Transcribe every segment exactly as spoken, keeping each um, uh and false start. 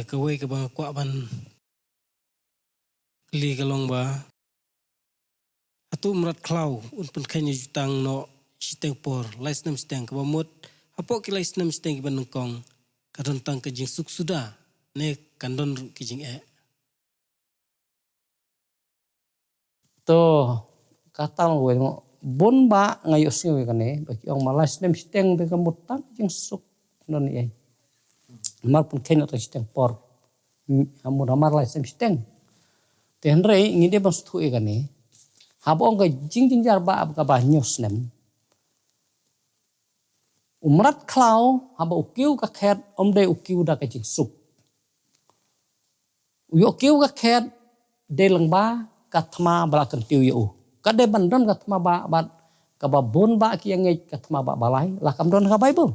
Kawei kaba nga kwah ban kylli ka long ba, hato u mrad khlaw un pynkheiñ ïa u jutang noh shiteng por, lai snem shiteng? Kaba mut hapoh ki lai snem shiteng kiba nyngkong ka don tang ka jingsuk suda, ne kan don ruh ki jingeh? To, kata nga wei mo, bun ba nga ïohsngew ïa kane, ba ki ong ma lai snem shiteng te ka mut tang jingsuk, don ei. Mar pynkheiñ noh tang shiteng por. Hmm, ha mut ha mar lai snem shiteng. Te hynrei ngi dei ban sngewthuh ïa kane. Haba ong ka jingjynjar ba, ba kaba hynñiew snem, u mrad khlaw haba u kiew ka khet, ym dei u kiew da ka jingsuk. U ïoh kiew ka khet dei lyngba ka thma ba la kyntiew ïa u. Ka dei ban don ka thma ba, bad kaba bun ba ki ïa ngeit ka thma ba balai, la kam don ha ka Baibl.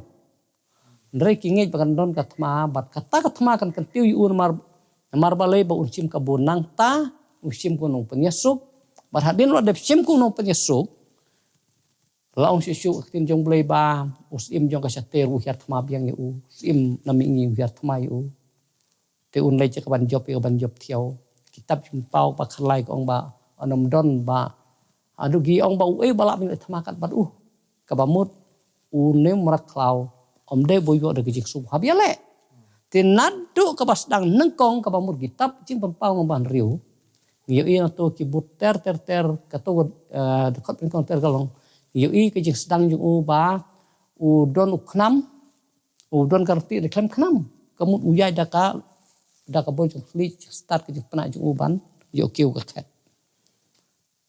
Hynrei ki ngeit ba kan don ka thma, bad kata ka thma kan kyntiew ïa u namar, namar balei? Ba un shim kabu nangta, u shim kum u nongpynïasuk. Bad hadien ba u la dep shim kum u nongpynïasuk, la ong shuh shuh ka ktien jong U Blei ba u syiem jong ka shater u hiar thma biang ïa u, u syiem na mihngi u hiar thma ïa u. Te un leit sha kaban jop, ïa kaban jop thiaw. Kitab Jingpynpaw ba khatlai ka ong ba un ym don ba, haduh ki ong ba uei ba lah ban leit thma kat bad u. Kaba mut une u mrad khlaw ym dei ba u ïoh da ka jingsuk haba ïaleh. Te naduh kaba sdang nyngkong, kaba mut kitab Jingpynpaw lynnong ba hynriew, ngi ïohi na to ki bud ter ter ter, kato, eh, dkhot nyngkong ter ka long, ngi ïohi ka jingsdang jong u ba u don u khnam, u don ka ryntieh da khlem khnam. Ka mut u ïaid da ka, da ka bor jong khlieh, stad ka jingpynah jong u ban ïoh kiew ka khet.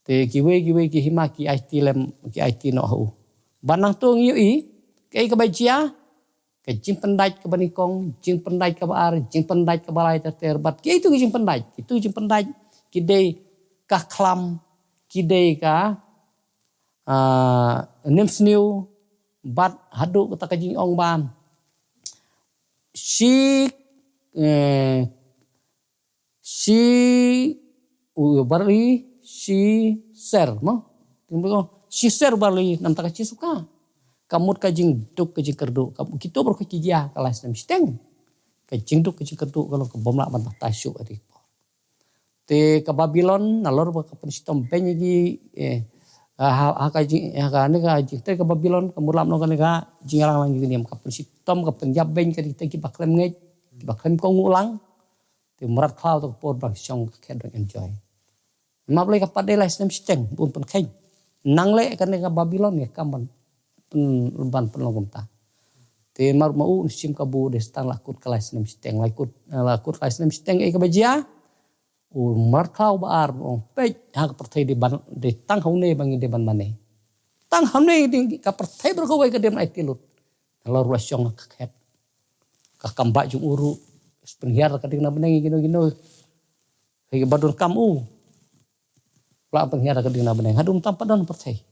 Te kiwei kiwei ki hima ki aiti lem, ki aiti noh ha u. Bad nangta ngi ïohi kaei kaba jia, ka jingpyndait kaba nyngkong, jingpyndait kaba ar, jingpyndait kaba lai ter ter. Bad kiei tu ki jingpyndait? Kitu ki jingpyndait ki dei ka khlam, ki dei ka, ah, nemsniew, bad haduh kata ka jingong ba shi, eh, shi, u, barli shi ser, mo? Shi ser barli namar ka shi suka. Ka mut ka jingduk ka jingkyrduh, ka, kitu baroh ki jia ka lai snem shiteng. Ka jingduk ka jingkyrduh ka long kaba ym lah ban batai shuh ha kata ka por. Te ka Babilon, nalor ba ka pynshitom beiñ ïa ki, eh, ha, ha ka jing, ha kane ka jingtrei ka Babilon, ka mut lah ban ong kane ka jingïalang lang jong ki niam, ka pynshitom, ka pynïap beiñ ïa kita kiba khlem ngeit, kiba khlem kohnguh lang. Te u mrad khlaw te ka por ba shong ka khet dang enjoy. Namar balei? Ka pat dei lai snem shiteng ba un pynkheiñ. Nang leh kane ka Babilon ïa kam ban pyn, ban pynlong kumta. Te namar ma u un shim kabu, dei tang la kut ka lai snem shiteng, la kut, la kut lai snem shiteng, eh, kaba jia, u mrad khlaw ba ar u ong, peit, ha ka pyrthei dei ban, dei tang ha une ba ngi dei ban mane. Tang ha une dei, ka pyrthei baroh kawei ka dei ban aiti lut. Nalor u la shong ha ka khet. Ka kam bah jong u ruh, pynhiar ka ding na bneng ïa kino kino. Hei ba donkam u, la pynhiar ka ding na bneng. Haduh mynta ym pat don pyrthei.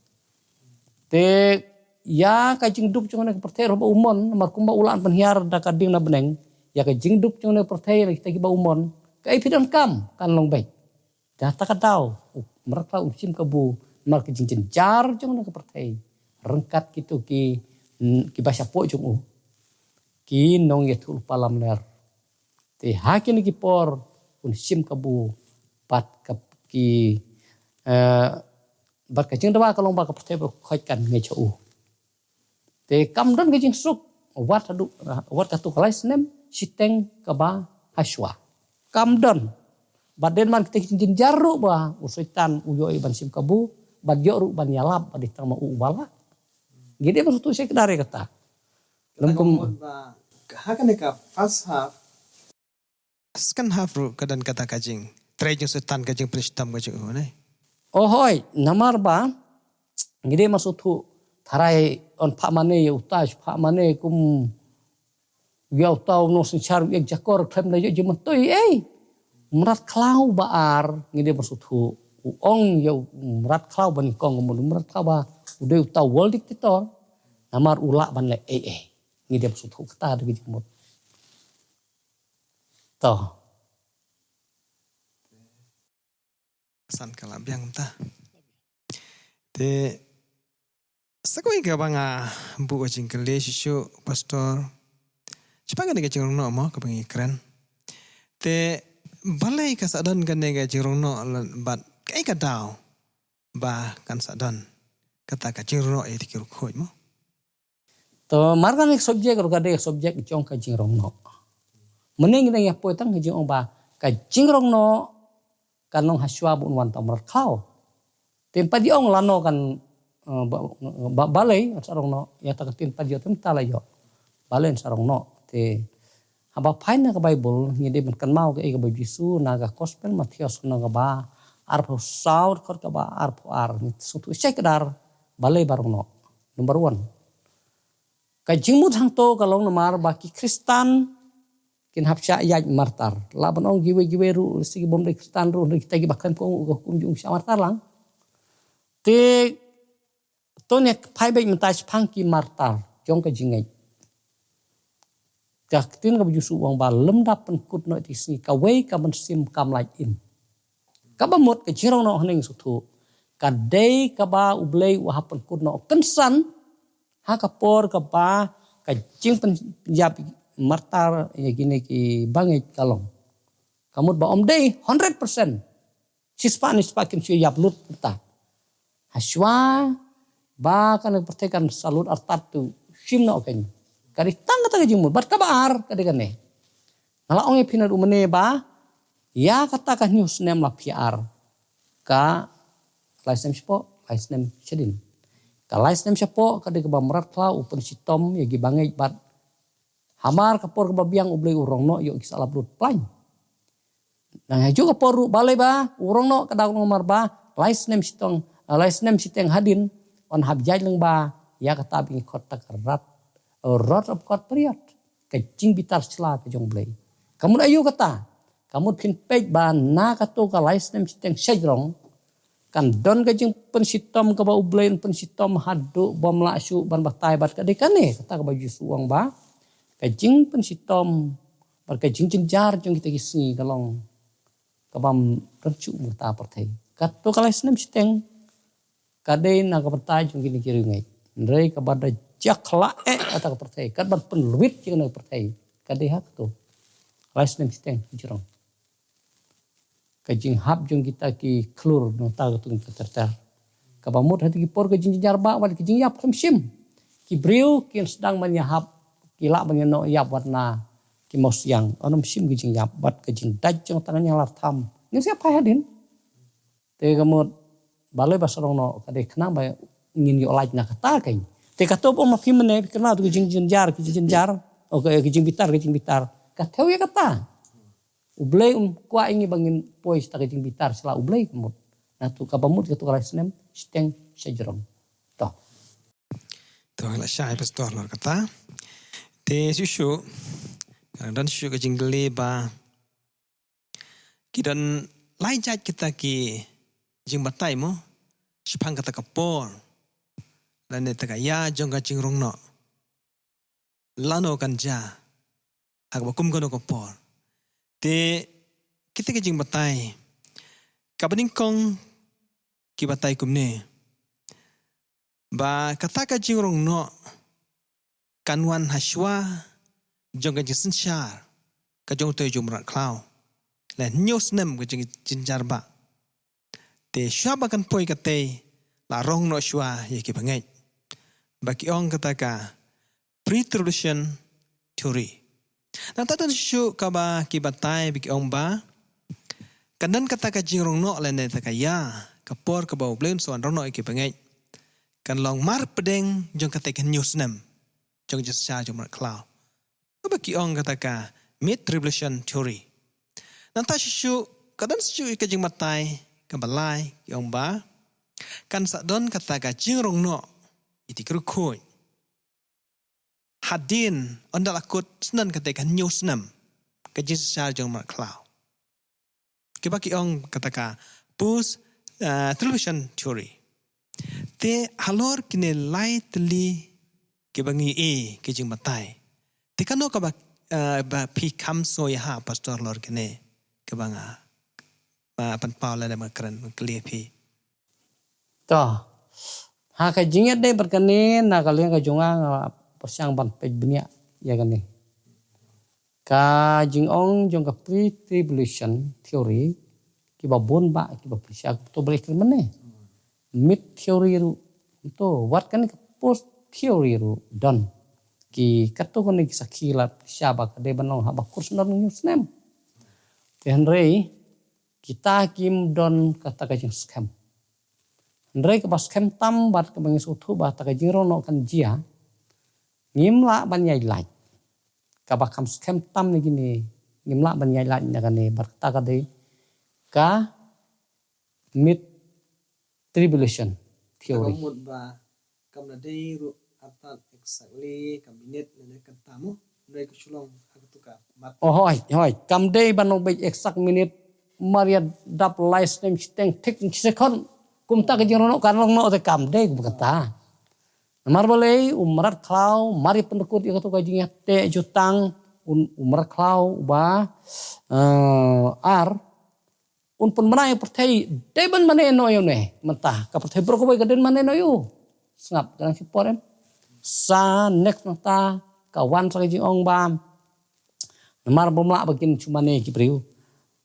Te ïa ka jingduk jong kane ka pyrthei ruh ba u mon, namar kumba u la pynhiar da ka ding na bneng, ïa ka jingduk jong kane ka pyrthei, la kita kiba u mon, kaei phi donkam kan long beit. Te ha kata ka daw u mrad khlaw un shim kabu, namar ka jingjynjar jong kane ka pyrthei, ryngkat kito ki, kiba shapoh jong u, ki nongïathuhlypa lamler. Te ha kine ki por un shim kabu bad ka, ki, eh, bad ka jingdawa ka long ba ka pyrthei baroh khoit kan ngeit ha u. Te kam don ka jingsuk wat haduh, wat katto ka lai snem shiteng kaba hashwa. Kam don. Bad dei namar kita ki jingjynjar ruh ba u Soitan u ïohi ban shim kabu, bad ïoh ruh ban ïalap, bad dei tang ma u uba lah. Ngi dei ban sngewthuh shai kdar ïa kata. Lem kum, ha kane ka first half, second half ruh ka don kata ka jingtrei jong Soitan, ka jingpynshitom ka jong u, ne? O hooid, namar ba ngi dei ban sngewthuh, tharai yn phah mane ïa uta, phah mane kum ïa uta u nongsynshar u ïeit jakor khlem da ïoh jingmyntoi ei. Mrad khlaw ba ar ngi dei ban sngewthuh, u ong ïa u mrad khlaw ba nyngkong, u mrad khlaw ba u dei uta u world dictator. Namar u lah ban leh ei ei. Ngi dei ban sngewthuh kata da ka jingmut. To. San ka la biang mynta. Te sa kawei kaba nga buh ka jingkylli shisha, Pastor. Shaphang kane ka jingrung noh mo kaba ngi kren. Te balei ka sah don kane ka jingrong noh, bad kaei ka daw ba kan sah don kata ka jingrong noh ïa kita ki riewkhuid mo? To, mar kane ka subject ruh ka dei ka subject jong ka jingrong noh. Mynne ngi dang ïa poi tang ka jingong ba ka jingrong noh kan long hashwa ba un wan tang mrad khlaw. Te pat ïa ong lano kan, eh, ba, ba, balei sa rong noh, ïa ta ka tin pat ïa tem ta la ïoh. Balei sa rong noh. Te haba phain na ka Bible ngi dei ban kynmaw ka ei kaba Jisu na ka gospel Mathaios ka nong kaba arphew saw dkhot kaba arphew ar, ngi sngewthuh shai kdar balei ba rong noh. Number one. Ka jingmut hangto ka long namar ba ki Khristan kin hap shah ïaid martar. Lah ban ong kiwei kiwei ruh, lehse ki bym dei Khristan ruh, hynrei kita kiba khlem kohnguh ka hukum jong u shah martar lang. Te to ne phai beit mynta shaphang ki martar jong ka jingngeit. Ka ktien kaba Jisu u ong ba lymda pynkut noh ïa ki sngi kawei ka mynsiem kam lait im. Kaba mut ka jingrong noh hangne ngi sngewthuh ka dei kaba U Blei u hap pynkut noh kynsan ha ka por kaba ka jingpynïap martar ïa kine ki bangeit ka long. Ka mut ba ym dei hundred percent. Shispah ne shispah kin shu ïap lut mynta. Hashwa ba kane ka pyrthei kan sa lut artat, to shim noh kein. Ka dei tang kata ka jingmut. Bad kaba ar ka dei kane. Nga la ong ïa phi naduh mynne ba ïa kata ka hynñiew snem la phi ar. Ka lai snem shapoh, lai snem shadien. Ka lai snem shapoh ka dei kaba mrad khlaw, u pynshitom ïa ki bangeit bad hamar ka por kaba biang U Blei u rong noh ïa ki sah lap lut plain. Nang ha kajuh ka por ruh balei ba u rong noh, ka daw namar ba lai snem shiteng, lai snem shiteng hadien yn hap ïaid lyngba ïa kata ba ngi khot ta ka rat, rod of God period. Ka jingbitar shla ka jong U Blei. Ka mut aïu kata? Ka mut phin peit ba na kato ka lai snem shiteng shajrong kan don ka jingpynshitom kaba U Blei un pynshitom haduh bym lah shuh ban batai, bad ka dei kane kata kaba Jisu u ong ba ka jingpynshitom bad ka jingjynjar jong kita ki sngi ka long kaba ym don shuh mynta ha pyrthei. Kato ka lai snem shiteng ka dei na ka bynta jong kine ki riewngeit. Hynrei kaba da jia khlaiñ eh kata ka pyrthei, kat ban pynlwit ïa kane ka pyrthei, ka dei ha kato lai snem shiteng shajrong. Ka jinghap jong kita ki khlur nangta kato ter ter. Kaba mut ha kita ki por ka jingjynjar ba wat ka jingïap khlem shim. Ki briew kin sdang ban ïahap, ki lah ban ïanoh ïap wat na ki mawsiang. Ym shim ka jingïap bad ka jingdait jong tang ïa lar tham. Ngin sa ïa phai hadien. Te ka mut balei ba sa rong noh, ka dei khnang ba ngin ïoh lait na kata kein. Te kato ba ma phi mynne phi kynmaw tu ka jingjynjar, ka jingjynjar, o ka, ka jingbitar, ka jingbitar. Ka thew ïa kata. U Blei um kwah ïa ngi ba ngin poi sha ka jingbitar sha la U Blei ka mut. Na tu kaba mut kato ka lai snem shiteng shajrong. To. To la shai pastor lor kata. Te shuh shuh, ka dang don shuh shuh ka jingkylli ba ki don lai jait kita ki jingbatai mo shaphang kata ka por lane kata ka ïa jong ka jingrong noh. Lano kan jia ha kaba kum kano ka por. Te kita ki jingbatai, kaba nyngkong ki batai kumne, ba kata ka jingrong noh kan wan hashwa jong ka jingsynshar ka jong utei u jingmrad khlaw, la hynñiew snem ka jing, jingjynjar ba. Te shuwa ba kan poi katei la rong noh shuwa ïa ki bangeit, ba ki ong kata ka pre-tribulation theory. Nangta don shuh kaba ki batai ba ki ong ba kan don kata ka jingrong noh lane kata ka ïa, ka por kaba U Blei un sa wan rong noh ïa ki bangeit, kan long marpdeng jong kata ka hynñiew snem jong ka jingsynshar jong u jingmrad khlaw, kaba ki ong kata ka mid tribulation theory. Nangta shuh shuh ka don shuh ka jingbatai kaba lai, ki ong ba kan sa don kata ka jingrong noh ïa ki riewkhuid hadien ynda la kut snem kata ka hynñiew snem ka jingsynshar jong u jingmrad khlaw, kiba ki ong kata ka post, uh, tribulation theory. Te halor kine lai tylli kiba ngi ïohi ki jingbatai, te kano kaba, uh, ba phi kham sngewthuh ïa ha pastor halor kine kiba nga, ba pynpaw lane ba kren kylli ïa phi? To. Ha ka jingïadei bad kane na ka liang ka jong nga, nga pyrshang ban peit bniah ïa kane. Ka jingong jong ka pre-tribulation theory, kiba bun bah, kiba pyrshah, to balik ke mane. Mid theory ruh, to, wat kane ka post theory ruh, don. Ki katto katne ki sakhi la pyrshah ba ka dei ban long haba kut snem hynñiew snem. Te hynrei, kita kim don kata ka jingskhem. Hynrei kaba skhem tam bad kaba ngi sngewthuh ba kata ka jingrong noh kan jia, ngim lah ban ïaid lait. Kaba kham skhem tam na kine, ngim lah ban ïaid lait na kane, bad kata ka dei ka mid tribulation theory. Ka mut ba kam da dei ruh artat exactly ka minit ne ka tam, hynrei ka shu long ha katu ka mat. Oh, hooid, hooid. Kam dei ban long beit exact minit, mar ïa dap lai snem shiteng thik shi sekon. Kumta ka jingrong noh kan long noh te kam dei kumta. Namar balei u mrad khlaw, mar ïa pynrkut ïa katu ka jingïateh jutang, un, u mrad khlaw uba, eh, ar, un pynbna ïa u pyrthei, dei ban mane noh ïa une. Mynta ka pyrthei baroh kawei ka dei ban mane noh ïa u. Sngap, ka dang shipor em. Sa next nangta, ka wan sa ka jingong ba, namar bym lah ba kin shu mane ki briew.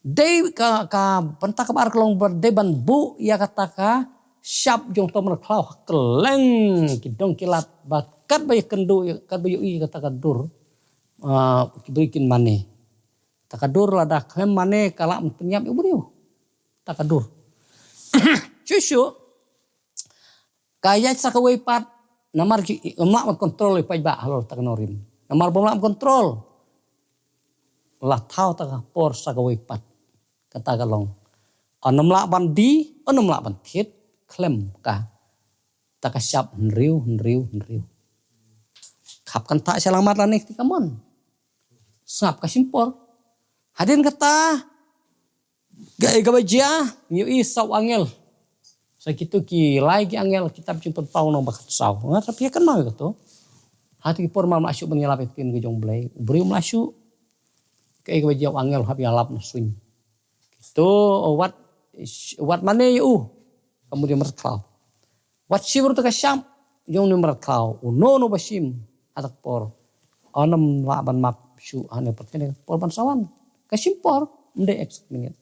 Dei ka, ka bynta kaba ar ka long ba dei ban buh ïa kata ka shap jong uto u mrad khlaw ha kylleng ki dong ki lad, bad katba ïakynduh, katba ïohi ïa kata ka dur, ah, ki briew kin mane. Kata ka dur lada khlem mane ka lah ban pynïap ïa u briew. Kata ka dur. Shuh shuh, ka ïaid sa kawei pat, namar ki, ym lah ban kontrol ïa u paidbah halor kata ka nongrim. Namar bym lah ban kontrol, la thaw kata ka por sa kawei pat. Kata ka long, ym lah ban die, ym lah ban thied khlem ka, kata ka shap hynriew, hynriew, hynriew. Khap kan thah sha la mat lane kti ka mon. Sngap, ka shim por. Hadien kata, kaei kaba jia, ngi ïohi saw angel. Sa kitu ki lai ki angel, kitab Jingpynpaw nongbah khatsaw. Nga tharai phi ïa kynmaw ïa katu. Ha kito ki por mar ym lah shuh ban ïalap ïa ka ktien ka jong U Blei, u briew ym lah shuh. Kaei kaba jia, u angel u hap ïalap na suiñ. Kitu, wat, wat mane ïa u, ka mut ïa u mrad khlaw. Wat shim ruh kata ka shap jong une u mrad khlaw. Uno uno ba shim ha kata ka por, ym lah ban map shuh ha kane ka pyrthei ha kata ka por ban sa wan. Ka shim por, ym dei exact minit.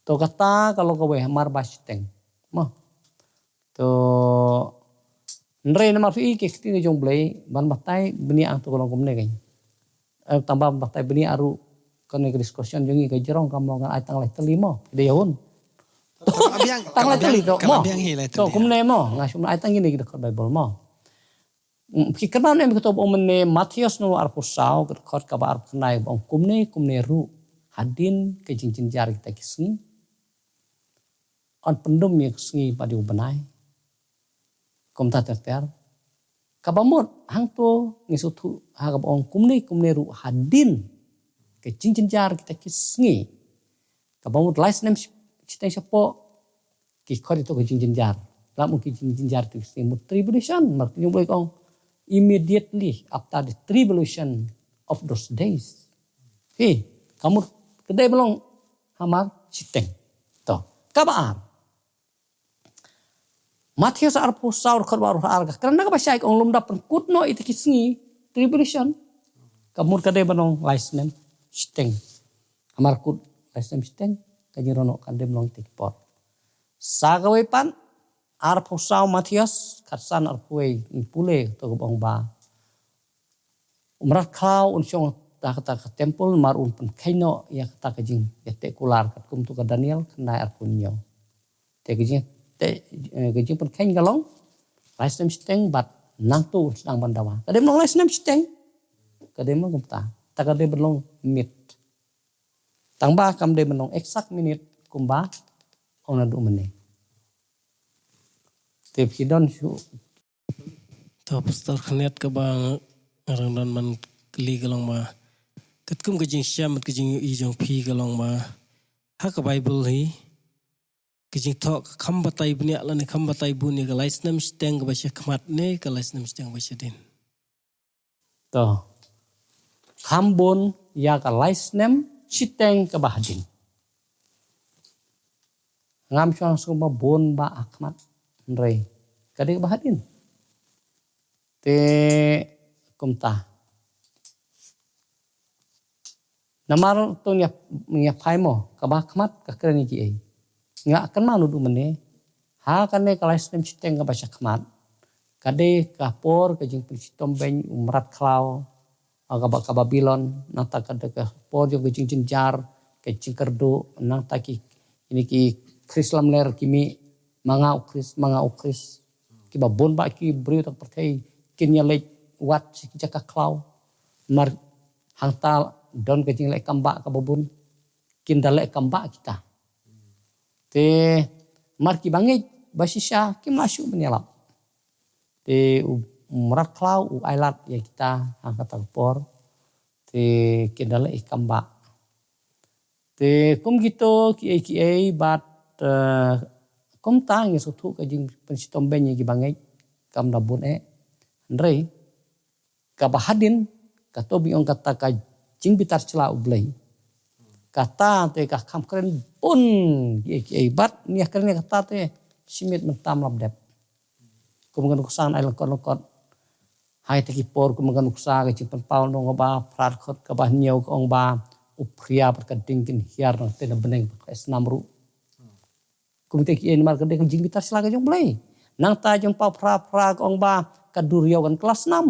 To kata ka long kawei, hamar ba shiteng. Mo. To, hynrei namar phi i ka ktien ka jong U Blei, ban batai bniah hangto ka long kumne kein. Eh, tang ba batai bniah ruh, kane ka discussion jong ngi ka jrong, kam long ngan ai tang lai tylli mo. Dei ïa un. Tang lai tylli to mo. To kumne mo, nga shu ai tang kine ki dkhot Baibl mo. Ki kynmaw ne em kato ba ong mynne, Mathaios lynnong arphew saw, ka dkhot kaba arphew khyndai ba ong kumne, kumne ruh hadien ka jingjynjar kita ki sngi, yn pyndum ïa ka sngi bad ïa u bnai. Kumta ter ter. Kaba mut hangto ngi sngewthuh ha kaba ong kumne, kumne ruh hadien ka jingjynjar kita ki sngi. Kaba mut lai snem shiteng shapoh, ki khot ïa kato ka jingjynjar. Lada ong ka jingjynjar kita ki sngi, mut tribulation, namar ka ktien jong U Blei ka ong immediately after the tribulation of those days. Hi, ka mut ka dei ban long hamar shiteng. To, kaba ar. Mathaios arphew saw, dkhot ba arphew ar, ka kren na kaba shai, ka ong lymda pynkut noh ïa kita ki sngi tribulation, ka mut ka dei ban long lai snem shiteng. Hamar kut lai snem shiteng, ka jingrong noh kan dei ban long ïa kita ki por. Sa kawei pat, arphew saw Mathaios, khatsan arphew wei, ngi pule kato kaba ong ba u mrad khlaw un shong ha kata ka temple, namar un pynkheiñ noh ïa kata ka jingïateh kular, katkum kato ka Daniel khyndai arphew hynñiew. Te ka jing, te, eh, ka jingpynkheiñ ka long lai snem shiteng bad nangto un sdang ban dawa. Ka dei ban long lai snem shiteng, ka dei ban long kumta. Te ka dei ban long miet. Tang ba kam dei ban long exact minit kumba ong naduh mynne. Te phi don shuh. To, Pastor Kenneth, kaba nga dang don ban kylli ka long ba, katkum ka jingshem bad ka jingïohi jong phi ka long ba, ha ka Baibl hi, ka jingthoh ka kham batai bniah lane kham batai bun ïa ka lai snem shiteng kaba sha khmat ne ka lai snem shiteng kaba shadien? To, kham bun ïa ka lai snem shiteng kaba hadien. Ngam shym sngewbha bun ba ha khmat, hynrei ka dei kaba hadien. Te kumta. Namar to ngi ïa, ngi ïa phai mo, kaba khmat ka kren ïa kiei. Nga kynmaw naduh mynne. Ha kane ka lai snem shiteng kaba sha khmat. Ka dei ka por ka jingpynshitom beiñ u mrad khlaw. Ha kaba, ka Babilon, nangta ka dei ka por jong ka jingjynjar, ka jingkyrduh, nangta ki, kine ki Khrist lamler ki mih, ma nga u Khrist, ma nga u Khrist. Kiba bun bah ki briew tang pyrthei, kin ïa leit wad sha ki jaka khlaw. Mar hangta don ka jingleh kam bah kaba bun. Kin da leh kam bah kita. Te mar kiba ngeit ba shisha kim lah shuh ban ïalap. Te u mrad khlaw u ailad ïa kita ha kata ka por. Te kin da leh kam bah. Te kum kito kiei kiei bad, eh, kumta ngi sngewthuh ka jingpynshitom beiñ ïa kiba ngeit kam da bun eh. Hynrei kaba hadien, kato ba ngi ong kata ka jingbitar sla U Blei. Kata te ka kham kren bun kiei kiei bad ngi ïa kren ïa kata te shi miet mynta ym lah dep. Kum ka nuksa ngan ai lyngkot lyngkot. Ha kita ki por kum ka nuksa ka jingpynpaw nong ba phra dkhot kaba hynñiew ka ong ba u phria bad ka ding kin hiar nangta na bneng bad ka snam ruh. Kumta kiei namar ka dei ka jingbitar sla ka jong U Blei. Nangta jong Paw phra phra ka ong ba ka duriaw kan kylla snam.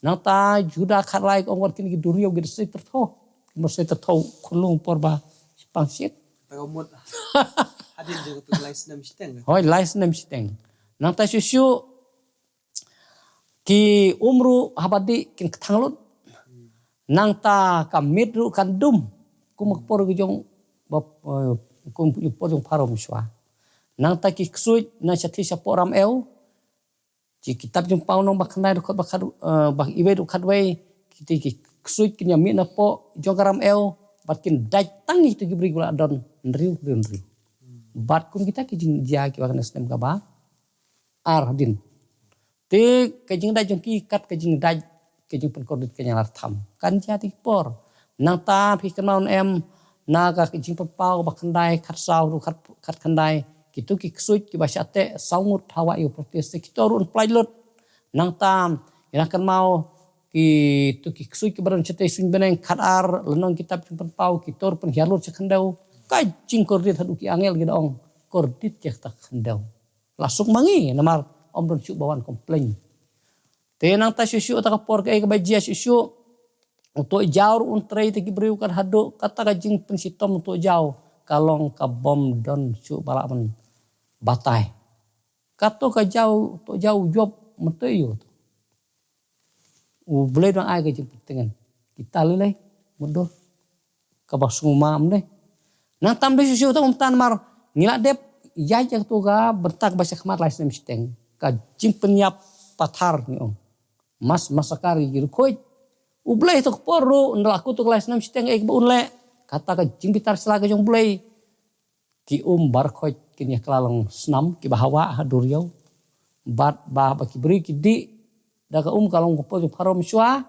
Nangta Juda khatlai ka ong wat kine ki duriaw ki da sei tyrthoh. Ki da sei tyrthoh khunlung por ba shipang shit. Kata ka mut. Hadien jong tu lai snem shiteng. Hoi, lai snem shiteng. Nangta shuh shuh ki um ruh haba dih kin kthang lut. Nangta ka miet ruh kan dum. Kum ka por ka jong ba, eh, kum ka por jong Pharaoh mynshuwa. Nangta ki ksuid na shathie shapoh Ram Ew. Ki kitab jong Paw nong ba khyndai dkhot ba khat, eh, ba iwei dkhot wei. Kita ki ksuid kin ïa mih napoh jong ka Ram Ew. Bad kin dait tang ïa kita ki briew ba la don hynriew hynriew hynriew. Bad kum kita ki jingjia kiba kane snem kaba ar hadien. Te ka jingdait jong ki kat ka jingdait ka jingpynkordit ka jinglartham. Kan jia te ki por. Nangta phi kynmaw em na ka jingpynpaw ba khyndai khatsaw ruh khat, khat khyndai. Kito ki ksuid kiba shah teh saw ngut ha wah ïa u Philippis te kito ruh yn pynlait lut. Nangta ïa kynmaw kito ki ksuid kiba don shatei suiñ bneng khat ar lynnong kitab jingpynpaw kito ruh pynhiar lut sha khyndew. Ka jingkordit haduh ki angel ki da ong kordit ïa kata ka khyndew. La suk ma ngi namar ym don shuh ba wan complain. Te nangta shuh shuh ta ka por kaei kaba jia shuh shuh. U Tohjaw ruh un trei te ki briew kat haduh kata ka jingpynshitom u Tohjaw ka long kaba ym don shuh ba lah ban batai. Kato ka jaw, u Tohjaw u jop mynta ïoh. U Blei dang ai ka jingpyntngen. Kita lei lei mutdur kaba sngewma ym dei. Nangta ym dei shuh shuh ta kumta namar ngi la dep ïaid ïa kato ka bynta kaba sha khmat lai snem shiteng. Ka jingpynïap pathar ngi ong. Mass massacre ïa ki riewkhuid. U Blei ha kato ka por ruh ynda la kut kato ka lai snem shiteng eh kaba un leh. Kata ka jingbitar sla ka jong U Blei. Ki um baroh khoit kin ïa kylla long snam kiba ha wah ha duriaw. Bad ba, ba ki briew ki dih da ka um ka long ka por jong Pharaoh mynshuwa.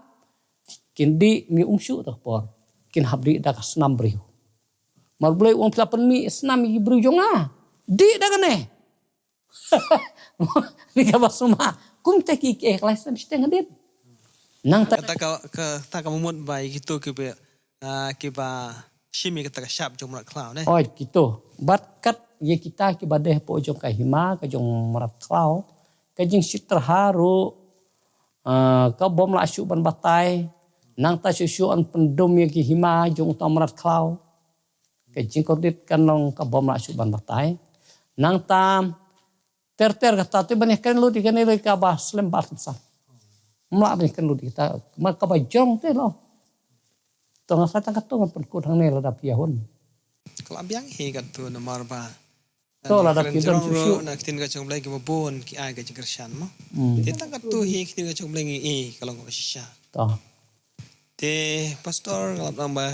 Kin dih ym ïa um shuh ta ka por. Kin hap dih da ka snam briew. Mar U Blei u ong phi la pynmih snam ïa ki briew jong nga. Dih da kane. Ni kaba sumar. Kumta ki, ki, eh, ka lai snem shiteng hadien. Nangta kata ka, kata ka mut ba ïa kito kiba, ah, kiba shim ïa kata ka shap jong mrad khlaw ne. Oi, kito. Bad kat ïa kita kiba dei hapoh jong ka hima ka jong mrad khlaw. Ka jingshit tyrha ruh, ah, kaba ym lah shuh ban batai. Nangta shuh shuh yn pyndum ïa ki hima jong uta u mrad khlaw. Ka jingkordit kan long kaba ym lah shuh ban batai. Nangta ter ter kata te ban ïa kren lut ïa kane lei kaba slem ba slem sah. Ym lah ban ïa kren lut ïa kata. Mar kaba jrong te lo. To nga sa tang kato ngan pynkut hangne lada phi ïa hun. Ka la biang hi kato namar ba to lada phi don shuh shuh na ktien ka jong U Blei kiba bun ki ai ka jingkyrshan mo. Hmm. Te tang kato hi ktien ka jong U Blei ngi i ka long kaba shisha. To. Te Pastor nga la nang ba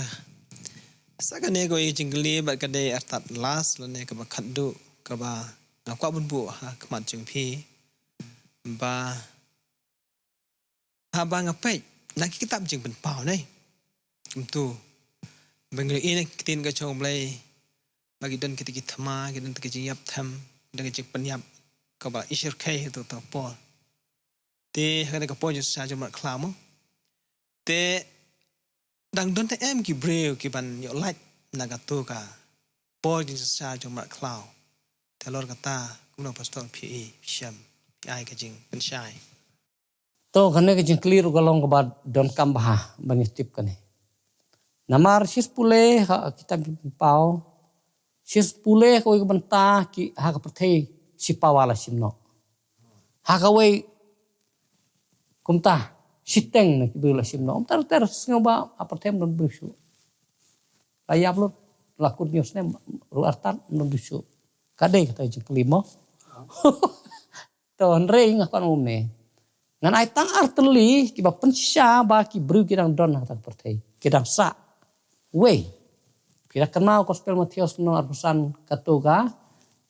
sa kane ka jingkylli bad ka dei artat last lane kaba khatduh kaba nga kwah ban buh ha khmat jong phi ba haba nga peit na ki kitab jingpynpaw ne. Kumto ba ngi ïohi na ki ktien ka jong U Blei ba ki don kita ki thma, ki don kita ki jingïap them, ki don ki jingpynïap kaba ishyrkhei ha kato ka por. Te ha kane ka por jong sha jong Mrad Khlaw mo. Te dang don te em ki briew ki ban ïoh lait na kato ka por jong sha jong Mrad Khlaw. Te lor kata kumno pastor phi i shem phi ai ka jingpynshai. To kane ka jingkylli ruh ka long kaba donkam bha ban ïa tip kane. Namar shi pule ha kitab Paw, shi pule kawei ka bynta ki ha ka pyrthei shi pawa la shim noh. Ha kawei kumta shiteng na ki briew la shim noh. Ter ter sngew ba ha pyrthei ym don briew shuh. La ïap lut la kut hynñiew snem ruh artat ym don briew shuh. Ka dei kata ka jingkylli mo. To hynrei nga kwah ong kumne. Ngan ai tang ar tylli kiba pynshisha ba ki briew ki dang don ha kata ka pyrthei. Ki dang sah. Wei. Phi da kynmaw gospel Mathaios lynnong arphew san kato ka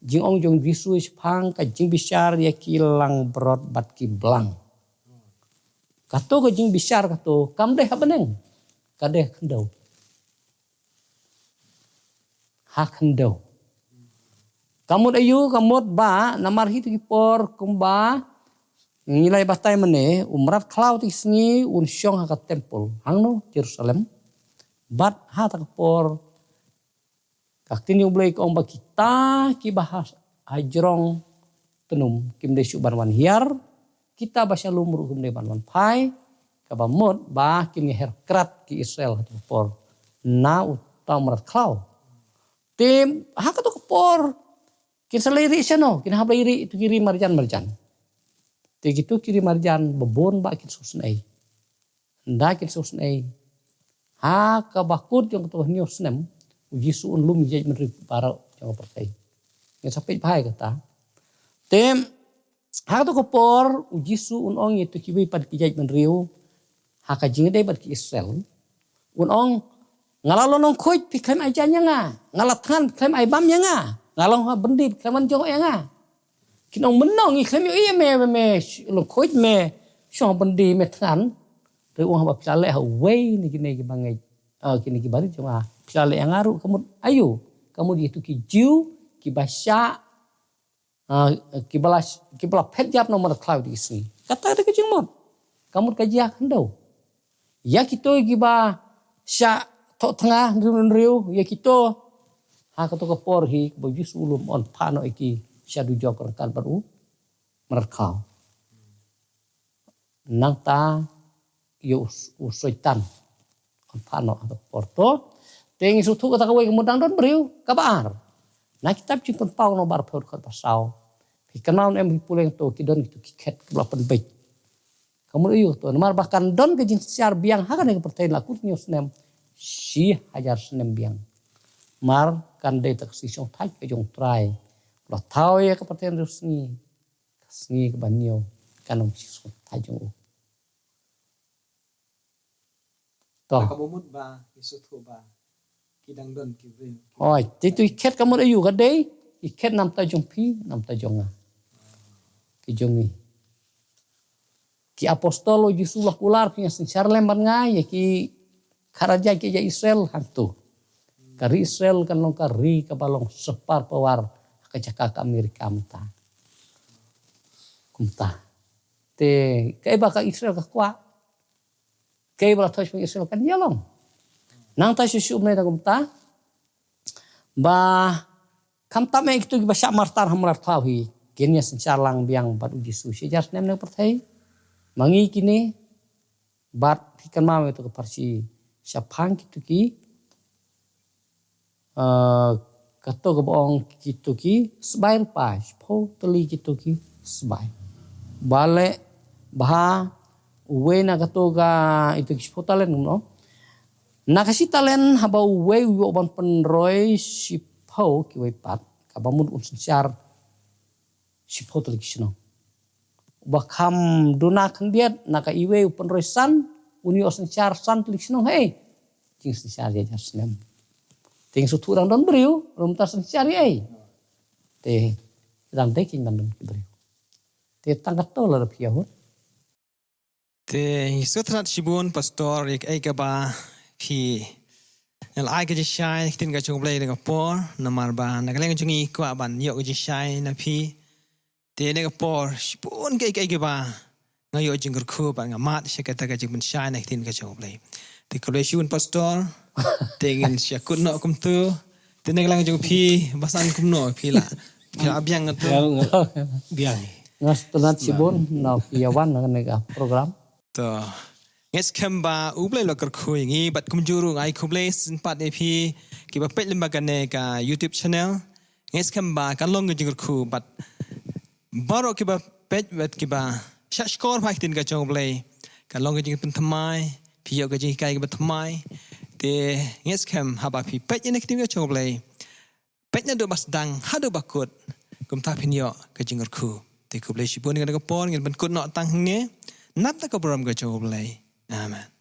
jingong jong Jisu shaphang ka jingbishar ïa ki langbrot bad ki blang. Kato ka jingbishar kato kam dei ha bneng. Ka dei ha khyndew. Ha khyndew. Ka mut aïu, ka mut ba namar hi tu ki por kumba ngi la ïa batai mynne, u Mrad Khlaw te ki sngi un shong ha ka templ hangno, Jerusalem. Bad ha kata ka por ka ktien jong U Blei ka ong ba kita kiba ha, ha jrong tnum kim dei shuh ban wan hiar, kita ba sha lum ruh kim dei ban wan phai, kaba mut ba kin ïa her krat ki Israel ha kata ka por na uta u Mrad Khlaw. Te ha kata ka por kin sa leit rieh shano, kin hap leit rieh tu ki ri marjan marjan. Te kitu ki ri marjan ba bun ba kin sngewsynei. Ynda kin sngewsynei, ha kaba kut jong kato hynñiew snem, u Jisu un lum ïa ki jaitbynriew baroh jong ka pyrthei. Ngin sa peit bha ïa kata. Te ha kato ka por u Jisu un ong ïa tu kiwei pat ki jaitbynriew ha ka jingïadei bad ki Israel. Un ong, nga la long lyngkhuid phi khlem ai jaiñ ïa nga, nga la thngan phi khlem ai bam ïa nga, nga long ha byndi phi khlem wan jngoh ïa nga. Kin ong mynno ngi khlem ïohi ïa me, me, me lyngkhuid, me shong ha byndi, me thngan. Te u ong haba phi la leh ha uwei na kine kiba ngeit, ah, kine kiba rit jong nga, phi la leh ïa nga ruh, ka mut aïu, ka mut ïa tu ki Jiw kiba shah, ah, kiba la, kiba la phet ïap na u Mrad Khlaw te ki sngi. Kata ka dei ka jingmut. Ka mut ka jia khyndew. Ïa kito kiba shah thoh thnga hynriew hynriew, ïa kito ha kato ka por hi kaba u Jisu u lum un phah noh ïa ki sha dujok ryngkat bad u Mrad Khlaw. Nangta ïa u, u Soitan un phah noh ha kato ka por to. Te ngi sngewthuh kata kawei ka mut dang don briew, kaba ar. Na kitab Jingpynpaw lynnong ba arphew dkhot ba saw. Phi kynmaw ne em, pule to ki don kitu ki khet kiba la pynbeit. Ka mut aïu to, namar ba kan don ka jingsynshar biang ha kane ka pyrthei la kut hynñiew snem, shi hajar snem biang. Namar kan dei ta ka sngi shongthait ka jong u Trai. La thaw ïa ka pyrthei hynriew sngi, ka sngi kaba hynñiew kan long shi shongthait jong u. To. Ka mut ba ngi sngewthuh ba ki dang don ki briew. Oi, te tu ki khet ka mut aïu, ka dei ki khet namta jong phi, namta jong nga. Ki jong ngi. Ki apostol u Jisu u la kular, phi, nga synshar lem bad nga ïa ki khadar jait ki jait Israel hangtu. Ka ri Israel kan long ka ri kaba long super power ha ka jaka ka Amerika mynta. Kumta. Te kaei ba ka Israel ka kwah, kaei ba la thoh shaphang Israel kan ïa long. Nangta shuh shuh mynta kumta ba khamtam eh kitu kiba shah martar ha u Mrad Khlaw hi kin ïa synshar lang biang bad u Jisu shi hajar snem na ka pyrthei. Ma ngi kine bad phi kynmaw ïa tu ka pharshi shaphang kitu ki, eh, kato kaba ong kitu ki sbai rupa, shiphew tylli kitu ki sbai. Ba leh bha uwei na kato ka, itu ki shiphew talent kumno. Na ka shi talent haba uwei u ïoh ban pynroi shiphew kiwei pat, kaba mut un synshar shiphew tylli ki shnong. Uba kham duna khyndiat, na ka iwei u pynroi san, un ïoh synshar san tylli ki shnong, hei. Jingsynshar ïa hajar snem. Te ngi sngewthuh dang don briew, ruh mynta synshar ïa ei. Te dang dei kin ban don ki briew. Te tang kato la da phi ïa hut. Te ngi sngewtynnat shibun pastor ïa kaei kaba phi la ai ka jingshai, ka ktien ka jong U Blei na ka por, namar ba na ka liang jong ngi kwah ban ïoh ka jingshai na phi. Te na ka por shibun kaei kaei kaba nga ïoh jingkyrkhu bad nga mad sha kata ka jingpynshai na ka ktien ka jong U Blei. Te khublei shibun pastor. Te ngin sa kut noh kumtu. Te na ka liang jong phi, ba san kumno phi la, phi la biang kumtu. Biang. Nga sngewtynnat shibun na phi ïa wan na kane ka program. To. Nga ngeit skhem ba U Blei u la kyrkhu ïa ngi bad kumjuh ruh nga ai khublei shisien pat ïa phi kiba peit lyngba kane ka YouTube channel. Nga ngeit skhem ba kan long ka jingkyrkhu bad baroh kiba peit bad kiba shah shkor bha ïa ka ktien ka jong U Blei. Kan long ka jingpynthymmai, phi ïoh ka jinghikai kaba thymmai. Te nga ngeit skhem haba phi peit ïa ka ktien ka jong U Blei, peit naduh ba sdang haduh ba kut, kumta phin ïoh ka jingkyrkhu. Te khublei shibun, ïa kane ka por ngin pynkut noh tang hangne. Nap na ka burom ka jong U Blei. Amen.